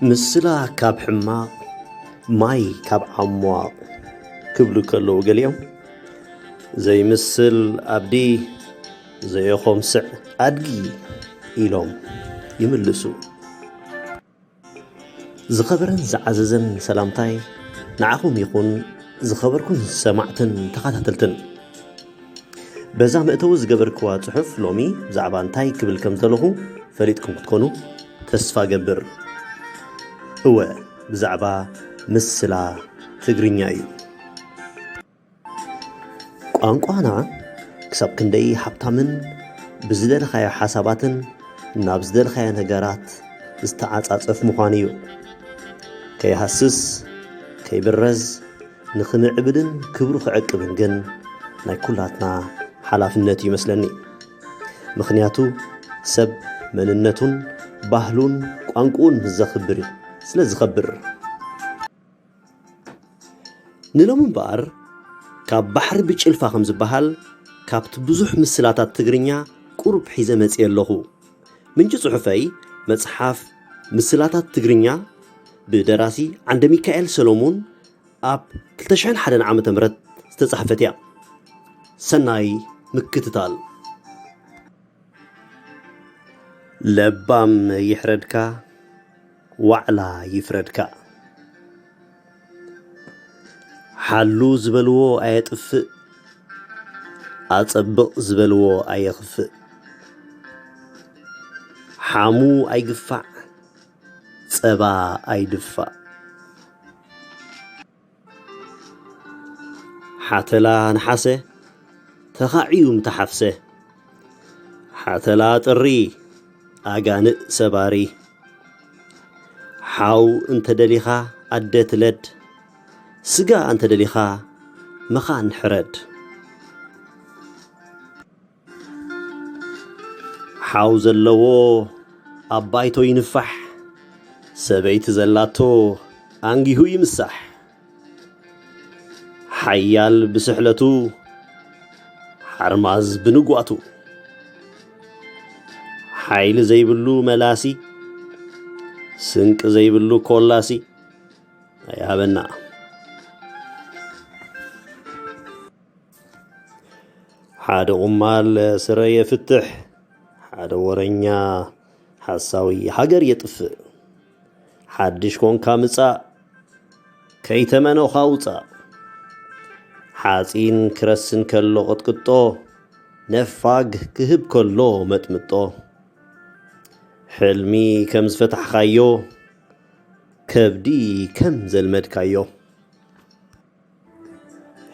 ምስላ ካብ ሕማቕ፣ ማይ ካብ ዓሟቕ ክብሉ ከለዉ ገሊኦም፣ ዘይምስል ኣብዲ፣ ዘየኾምስዕ ኣድጊ ኢሎም ይምልሱ። ዝኸበረን ዝዓዘዘን ሰላምታይ ንዓኹም ይኹን፣ ዝኸበርኩም ሰማዕትን ተኸታተልትን። በዛ መእተዊ ዝገበርክዋ ጽሑፍ ሎሚ ብዛዕባ እንታይ ክብል ከም ዘለኹ ፈሊጥኩም ክትኮኑ ተስፋ ገብር። እወ፣ ብዛዕባ ምስላ ትግርኛ እዩ። ቋንቋና ክሳብ ክንደይ ሃብታምን ብዝደለኻዮ ሓሳባትን ናብ ዝደለኻዮ ነገራት ዝተዓጻጸፍ ምዃኑ እዩ። ከይሃስስ፣ ከይብረዝ፣ ንኽምዕብልን ክብሩ ክዕቅብን ግን ናይ ኩላትና ሓላፍነት እዩ መስለኒ። ምኽንያቱ ሰብ መንነቱን ባህሉን ቋንቋኡን ምስ ዘኽብር እዩ። ስለ ዝኸብር። ንሎሚ እምበኣር ካብ ባሕሪ ብጭልፋ ከም ዝበሃል ካብቲ ብዙሕ ምስላታት ትግርኛ ቁሩብ ሒዘ መጽየ ኣለኹ። ምንጪ ጽሑፈይ መጽሓፍ ምስላታት ትግርኛ ብደራሲ ዓንደ ሚካኤል ሰሎሙን ኣብ ክልተ ሽሕን ሓደን ዓመተ ምህረት ዝተጻሕፈት እያ። ሰናይ ምክትታል። ለባም ይሕረድካ፣ ዋዕላ ይፍረድካ። ሓሉ ዝበልዎ ኣየጥፍእ፣ ኣጸብቕ ዝበልዎ ኣየኽፍእ። ሓሙ ኣይግፋዕ፣ ጸባ ኣይድፋእ። ሓተላ ነሓሰ ተኻዕዩ ምተሓፍሰ። ሓተላ ጥሪ ኣጋንእ ሰባሪ። ሓው እንተ ደሊኻ ኣደ ትለድ። ስጋ እንተ ደሊኻ መኻን ሕረድ። ሓው ዘለዎ ኣብ ባይቶ ይንፋሕ። ሰበይቲ ዘላቶ ኣንጊሁ ይምሳሕ። ሓያል ብስሕለቱ ሓርማዝ ብንጓቱ። ሓይሊ ዘይብሉ መላሲ ስንቂ ዘይብሉ ኮላሲ ኣይሃበና። ሓደ ቁማል ስረ የፍትሕ፣ ሓደ ወረኛ ሓሳዊ ሃገር የጥፍእ። ሓድሽ ኮንካ ምጻእ፣ ከይተመኖኻ ውጻእ። ሓጺን ክረስን ከሎ ቅጥቅጦ፣ ነፋግ ክህብ ከሎ መጥምጦ። ሕልሚ ከም ዝፈታሕኻዮ፣ ከብዲ ከም ዘልመድካዮ።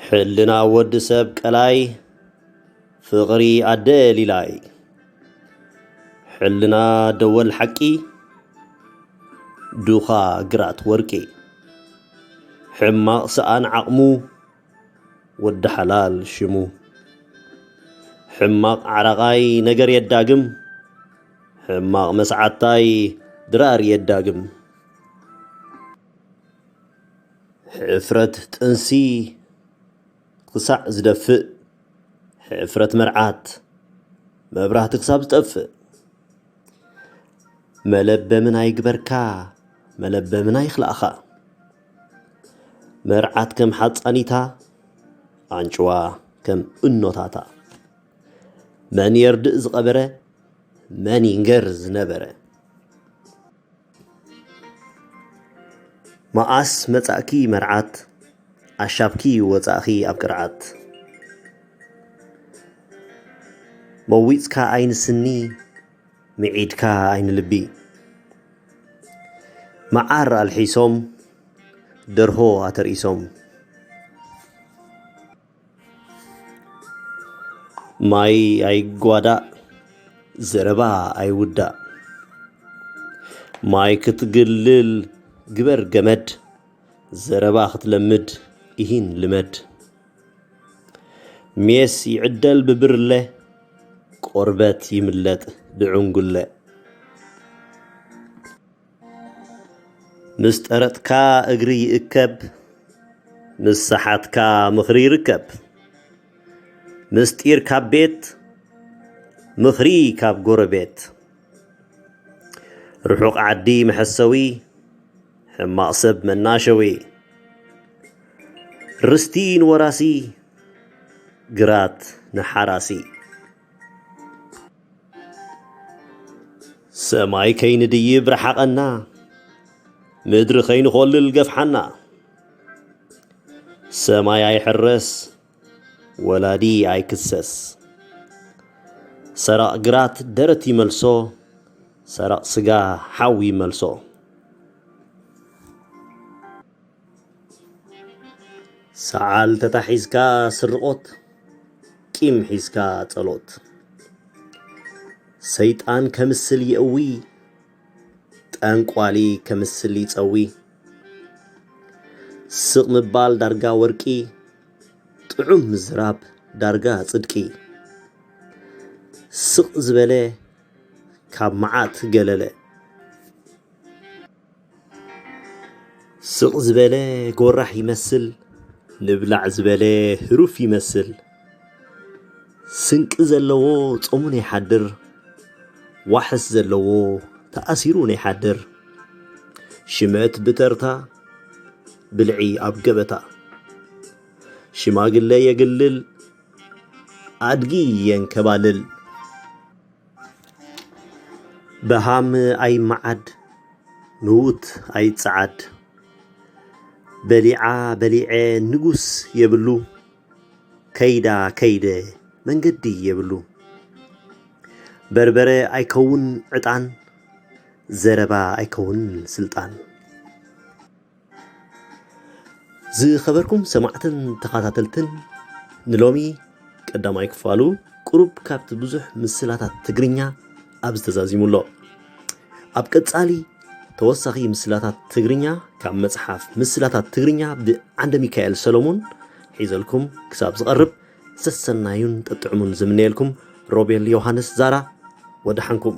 ሕልና ወዲ ሰብ ቀላይ፣ ፍቕሪ ኣደ ሊላይ። ሕልና ደወል ሓቂ፣ ዱኻ ግራት ወርቂ። ሕማቕ ሰኣን ዓቕሙ፣ ወዲ ሓላል ሽሙ። ሕማቕ ዓራቓይ ነገር የዳግም፣ ሕማቕ መስዓታይ ድራር የዳግም። ሕፍረት ጥንሲ ክሳዕ ዝደፍእ፣ ሕፍረት መርዓት መብራህቲ ክሳብ ዝጠፍእ። መለበምን ኣይግበርካ፣ መለበምን ኣይኽላእኻ። መርዓት ከም ሓጻኒታ፣ ኣንጭዋ ከም እኖታታ። መን የርድእ ዝቐበረ፣ መን ይንገር ዝነበረ። መኣስ መጻእኪ መርዓት፣ ኣሻብኪ ወጻእኺ ኣብ ቅርዓት። መዊጽካ ኣይንስኒ፣ ምዒድካ ኣይንልቢ። መዓር ኣልሒሶም፣ ደርሆ ኣተርኢሶም። ማይ ኣይጓዳእ፣ ዘረባ ኣይውዳእ። ማይ ክትግልል ግበር ገመድ፣ ዘረባ ክትለምድ ኢሂን ልመድ። ሜስ ይዕደል ብብርለ፣ ቆርበት ይምለጥ ብዕንጉለ። ምስ ጠረጥካ እግሪ ይእከብ፣ ምስ ሰሓትካ ምኽሪ ይርከብ። ምስጢር ካብ ቤት፣ ምኽሪ ካብ ጎረቤት። ርሑቕ ዓዲ መሐሰዊ፣ ሕማቕ ሰብ መናሸዊ። ርስቲ ንወራሲ፣ ግራት ንሓራሲ። ሰማይ ከይንድይብ ረሓቐና፣ ምድሪ ከይንኾልል ገፍሓና። ሰማይ ኣይሕረስ፣ ወላዲ ኣይክሰስ። ሰራቕ ግራት ደረት ይመልሶ፣ ሰራቕ ስጋ ሓው ይመልሶ። ሰዓል ተታሒዝካ ስርቆት፣ ቂም ሒዝካ ጸሎት። ሰይጣን ከምስል የእዊ፣ ጠንቋሊ ከምስል ይጸዊ። ስቕ ምባል ዳርጋ ወርቂ፣ ጥዑም ምዝራብ ዳርጋ ጽድቂ። ስቕ ዝበለ ካብ መዓት ገለለ። ስቕ ዝበለ ጎራሕ ይመስል፣ ንብላዕ ዝበለ ህሩፍ ይመስል። ስንቂ ዘለዎ ጾሙን ይሓድር፣ ዋሕስ ዘለዎ ተኣሲሩን ይሓድር። ሽመት ብተርታ፣ ብልዒ ኣብ ገበታ። ሽማግለ የግልል፣ ኣድጊ የንከባልል። በሃም ኣይመዓድ፣ ምዉት ኣይጸዓድ። በሊዓ በሊዐ ንጉስ የብሉ፣ ከይዳ ከይደ መንገዲ የብሉ። በርበረ ኣይከውን ዕጣን፣ ዘረባ ኣይከውን ስልጣን። ዝኸበርኩም ሰማዕትን ተኸታተልትን፣ ንሎሚ ቀዳማይ ክፋሉ ቁሩብ ካብቲ ብዙሕ ምስላታት ትግርኛ ኣብዚ ተዛዚሙ ኣሎ። ኣብ ቀጻሊ ተወሳኺ ምስላታት ትግርኛ ካብ መጽሓፍ ምስላታት ትግርኛ ብዓንደ ሚካኤል ሰሎሞን ሒዘልኩም ክሳብ ዝቐርብ፣ ሰሰናዩን ጥዑሙን ዝምነየልኩም ሮቤል ዮሃንስ ዛራ፣ ወደሓንኩም።